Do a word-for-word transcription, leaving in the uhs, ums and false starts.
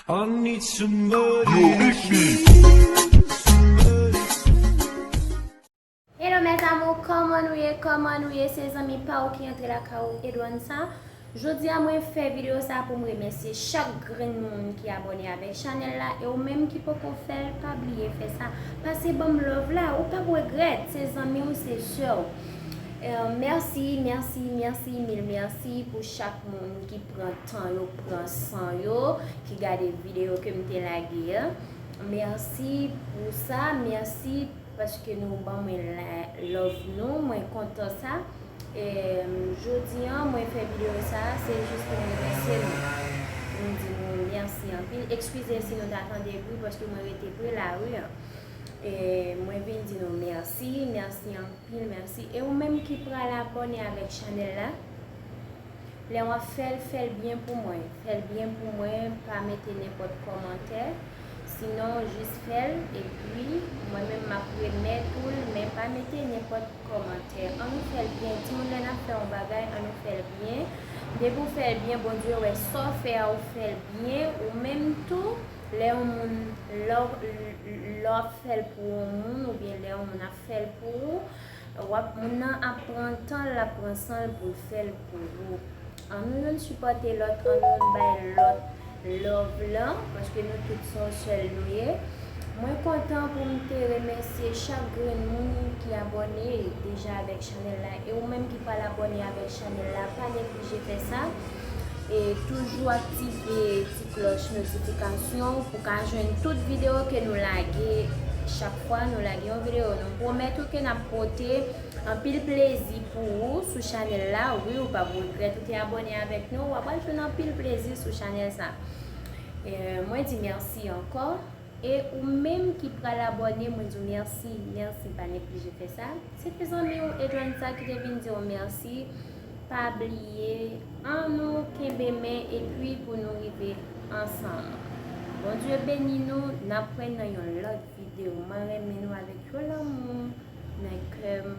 I need somebody. Hello mes amours, kòman nou ye? Kòman nou ye? Se zanmi pa w ki antre lakay ou, Edwansa. Jodi a mwen fè videyo sa pou m remèsye chak grenn moun ki abòne avèk chanèl la, e ou menm ki poko fè l, pa bliye fè sa. Pase ban m love la, ou p ap regrèt, se zanmi w, se sè w. Euh, mèsi, mèsi, mèsi, mil mèsi pou chak moun ki pran tan yo, pran san yo, ki gade videyo ke m te lage a. Mèsi pou sa, mèsi paske nou ban mwen la, love nou, mwen kontan sa. E, jodi a, mwen fè videyo sa, se jis pou mwen remèsye nou. Mwen di nou mèsi anpil. Eskize si nou ta tande bri, paske mwen rete pre lari an. E, mwen vin di nou mèsi, mèsi anpil, mèsi. E ou menm ki pral abòne avèk chanèl la, lè w ap fè l, fè l byen pou mwen. Fè l byen pou mwen, pa mete nenpòt kòmantè. Sinon, jis fè l, epi mwen menm m ap remèt ou l, men pa mete nenpòt kòmantè. Ann nou fè l byen. Timoun, lè n ap fè yon bagay, ann nou fè l byen. Depi w fè l byen, Bondye wè sa w fè a, ou fè l byen. Ou menm tou, lè yon moun, lè w, lè w ap fè l pou yon moun, oubyen lè yon moun ap fè l pou ou, w ap, moun nan ap pran tan l, l ap pran san l pou l fè l pou ou. Ann nou youn sipòte lòt, ann nou youn bay lòt love lan, paske nou tout se yon sèl nou ye. Mwen kontan pou m te remèsye chak grenn moun ki abòne deja avèk chanèl la, e ou menm ki pral abòne avèk chanèl la, pa neglije fè sa. E toujou aktive ti klòch notifikasyon pou ka jwenn tout videyo ke nou lage. Chak fwa nou lage yon videyo, nou pwomèt ou ke n ap pote anpil plezi pou ou sou chanèl la. Wi, ou p ap regrèt ou te abòne avèk nou. W ap al jwenn anpil plezi sou chanèl sa. E, mwen di mèsi ankò. E ou menm ki pral abòne, mwen di w mèsi, mèsi, pa neglije fè sa. Se te zanmi w Edwansa ki te vin di w mèsi. Pa bliye, ann nou kenbe men epi pou nou rive ansanm. Bondye beni nou, n ap wè nan yon lòt videyo. Mwen renmen nou avèk yon lanmou nan kè m.